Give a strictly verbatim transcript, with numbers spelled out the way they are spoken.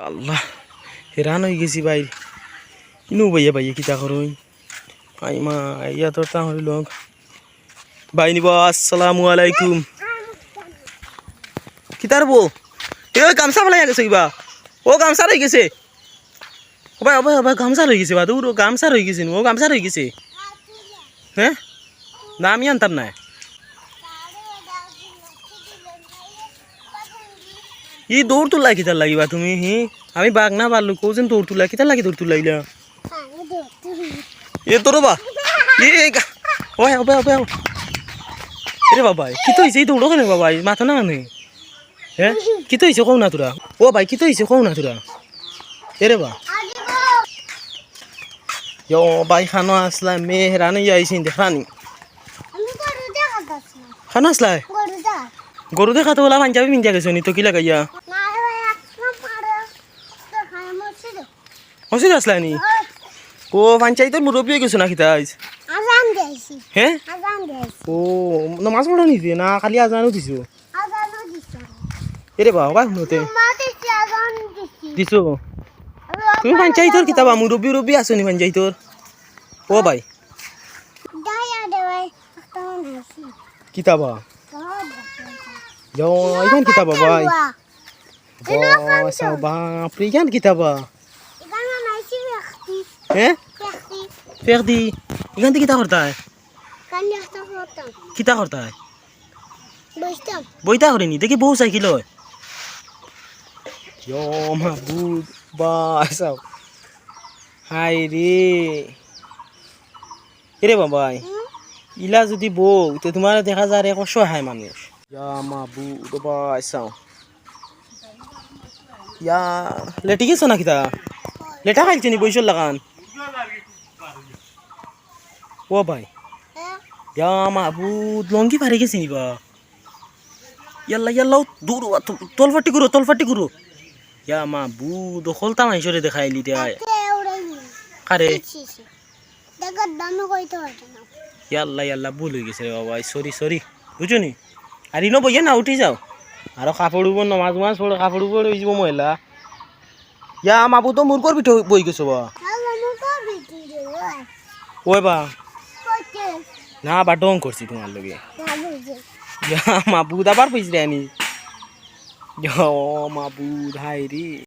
আল্লাহ, হেরান অইগেছি ভাই। ইনো ভাইয়া, ভাইয়া কিতা করইন? আই মা, ইয়া তোর তা হইল। ভাই নিব, আসসালামু আলাইকুম। কিতার বউ? এ, গামছা ফালাইয়া গেছে কিবা? ও, গামছা রই গেছে। ও ভাই, ও ভাই, ও ভাই, গামছা রই গেছে বা, দূর, ও গামছা রই গেছে নু, ও গামছা রই গেছে। হ্যাঁ? না, আমি আনতাম না। ই দৌড় তুললা কিতার লাগিবা তুমি, হি? আমি বাঘ না ভাল্লুক, কও যেন দৌড় তুললা, কিতার লাগি দৌড় তুললা ইলা? এ তো রে বা। এ, এ, গা-, ওই, ওই, ওই, ওই। এরে বাবা, কিতা অইছে? ই দৌড়ো কেনে বাবা? মাতো না কেনে? হ্যাঁ? কিতা অইছে কও না তোরা? ও ভাই, কিতা অইছে কও না তোরা? এরে বা। ইয়ো, ভাই, খানো আসলা, মেহরানি আইসিন, দেখানি। আমি গরু দেখাত আসলাম। খানো আসলা? গরু দেখাত। গরু দেখাত অলা পাঞ্জাবি পিন্দিয়া গেছো নি, তো কি লাগাইয়া? না রে ভাই, একদম মারে। তো খাই মরছি তো। মসজিদ আসলা নি? ওই। ও, পঞ্চায়েতর মুরব্বি অই গেছো না কিতা আইজ? আজান দিছি। হ্যাঁ? আজান দিছি। ও, নামাজ পড়ো নি যে? না, খালি আজানও দিছো। আজানও দিছি। এরে বাবা, ভাই, হুনো তে। নামাজ দিছি, আজান দিছি। দিছো? আরে তুমি বাবা, পঞ্চায়েতর আজান কিতা বা, দিছি। মুরব্বি উরব্বি আছো নি পঞ্চায়েতর? ও ভাই। দাঁড়া দে ভাই, একটা মনে আছি। কিতা বা? দাঁড়া দে। যাও, ইখান কিতা বা ভাই? কালুয়া। এনো বাবা, ফাংশন। বাপরে, ইখান কিতা বা? এখানে বানাইছি ফেখদি। হ্যাঁ? ফেখদি। ফেখদি। ইখান দি কিতা করতায়? কালি একটা করতাম। কিতা করতায়? বইতাম। বইতা করে নি? দেখি বউ সাইকেল হয়। ইয়ো মাবুদ, বাঁচাও। হায় রে। এরে বাবাই, হুম? ইলা যুদি বউ, তে তুমারে দেখা যায় এক অসহায় মানুষ। ইয়া মাবুদ, বাঁচাও। ইয়া, লেটি গেছো না কিতা? লেটা খাইলছে নি বইসর লাখান? ও ভাই। হ্যাঁ? ইয়া মাবুদ, লঙ্গি ফাড়ি গেছে নি বা? ইয়াল্লা, ইয়াল্লা, ও দূর, ও তল-, তলফাটি করো, তলফাটি করো। ইয়া মাবুদ, হকলতা মানষরে দেখাইলি রে আয়। কারে? ছি, ছি, ছি। দেখো, দামে কইতে পারতো না। ইয়াল্লা, ইয়াল্লা, ভুল অই গেছে রে বাবা, sorry, sorry। বুঝছো নি? আর ইনো বইয়া না, উঠি যাও। আরো কাপড় উপর, নমাজ উমাজ পড়ো, কাপড় উপর অই যাবো ময়লা। ইয়া মাবুদ, তো মুরগর পিঠে বই গেছো বা। বাবা, মুরগর পিঠে রে, ওই। ওই বা। কইতে? না, বা ঢং করছি তুমার লগে। না, বুঝে। ইয়া মাবুদ, আবার পিছরে আনি। ইয়া মাবুদ, হায় রে।